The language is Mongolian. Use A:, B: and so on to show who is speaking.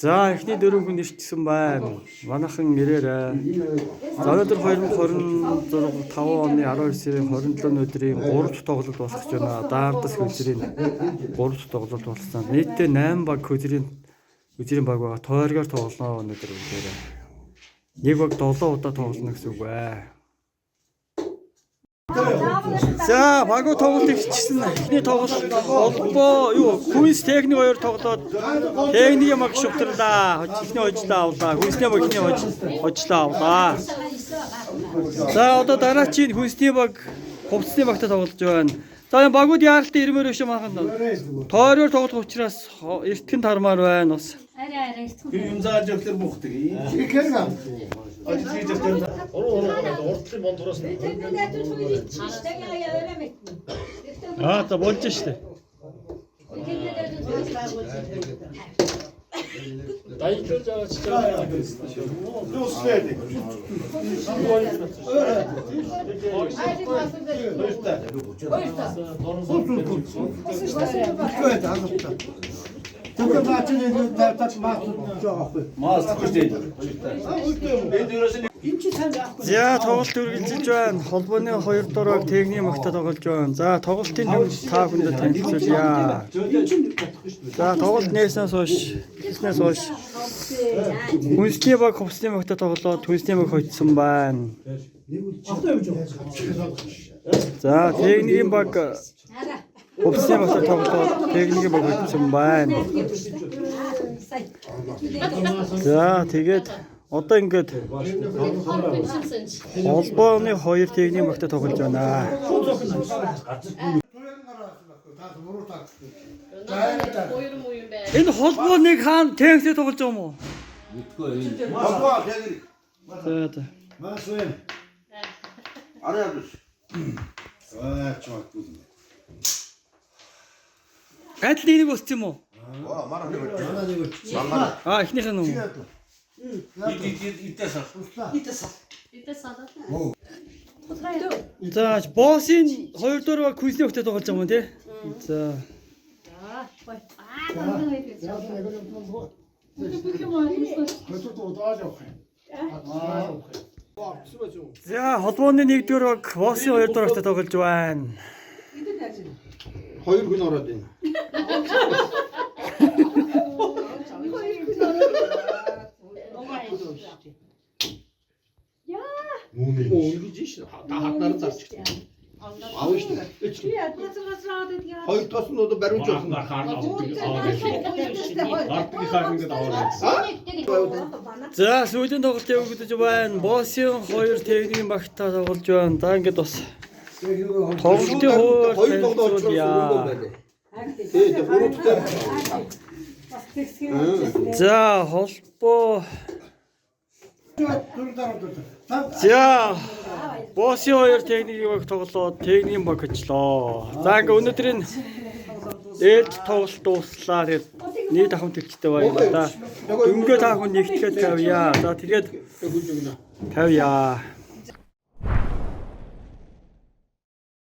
A: За эхний дөрөв хүн ирчихсэн байна. Манайхан ирээрэй. За өнөөдөр 2026 5 оны 12 сарын 27 өдрийн 3 дахь тоглолт болох гэж байна. Даардас хөлзрийн 3 дахь тоглолт болсон. Нийтдээ 8 баг хөлзрийн баг байгаа. Тойргоор тоглоно өнөөдөр бүгдээрээ. Нэг баг 7 удаа тоглоно гэсэн үг бай. За багуу тоглолт ихчихсэн. Эхний тоглолт холбоо юу Queen's Техник хоёр тоглоод Техникийн баг шувтарлаа. Эхний хожлоо авлаа. Queen's-ний баг эхний хожлоо авлаа. За одоо дараачийн Queen's-ний баг Хувцсны багтай тоглож байна. За энэ багууд яаралтай ирмээр биш юм ахын. Тойроор тоглох учраас эртгэн тармаар байна бас.
B: Арай арай эртхэн.
C: Тэр юм зааж явахлаар муухдаг.
D: Тэгэхээр
C: Ажил хийж явах
E: Уртлын мондороос нь.
A: Аа за болж штэ.
E: Даяглуулж байгаа ч жаа.
C: Юуслээ.
D: Тэгээд наа чи тавтаад маас байгаа хгүй.
C: Маас гэж. Энд ерөөсөө
A: За тоглолт үргэлжилж байна. Холбооны 2 дугаар баг техникийн багтай тоглож байна. За тоглолтын дүнд та бүхэндээ танилцуулъя. За тоглолт нээснээс хойш, эхэлснээс хойш Хүнсний баг хувцсны багтай тоглоод хүнсний баг хоцсон байна. За техникийн баг хувцсны багтай тоглоод техникийн баг хоцсон байна. За тэгээд одоо ингээд холбооны хоёр техникийн багтай тоглож байна. Энэ холбоо нэг хаан техниктэй тоглож байгаа юм уу?
D: Холбоо техник.
A: За за.
D: Маас вэ?
F: Арай биш.
D: Аа ч магадгүй.
A: Гайтал нэг болсон юм уу?
F: Оо манай нэг өчиг.
D: Манай нэг өчиг.
F: Манай
A: Аа эхнийх нь юм уу?
C: идэс.
A: За боссын хоёр дугаар баг квизний багтай тоглож байгаа юм тий? За. За холбооны нэгдүгээр баг боссын хоёр дугаар багтай тоглож байна.
F: Хоёр хүн ороод байна.
E: Өнгөж ш. Та хатнаар зарчих.
F: Аав шүү дээ. Хоёр тос нь одоо бариулж болно.
E: Ардгийнхаа ингээд аваад.
A: За сүүлийн тоглолт явагдаж байна. Боссын хоёр техникийн багтай тоглож байна. За ингээд бас тоглолтын
F: Хоёр
A: хуур
F: тоглолт
A: танилцуулъя.
F: байна. Тий, тэг гурав дахь
A: За холбоо. За Боссын хоёр техникийн баг тоглоод техникийн баг хожлоо. За ингээ өнөөдрийн ээлж тоглолт дууслаа. Тэгээд нийт ахын төлчтэй баярлалаа. Дөнгөө та хүн нэгтгэхэд тавья. За тэгээд тавья.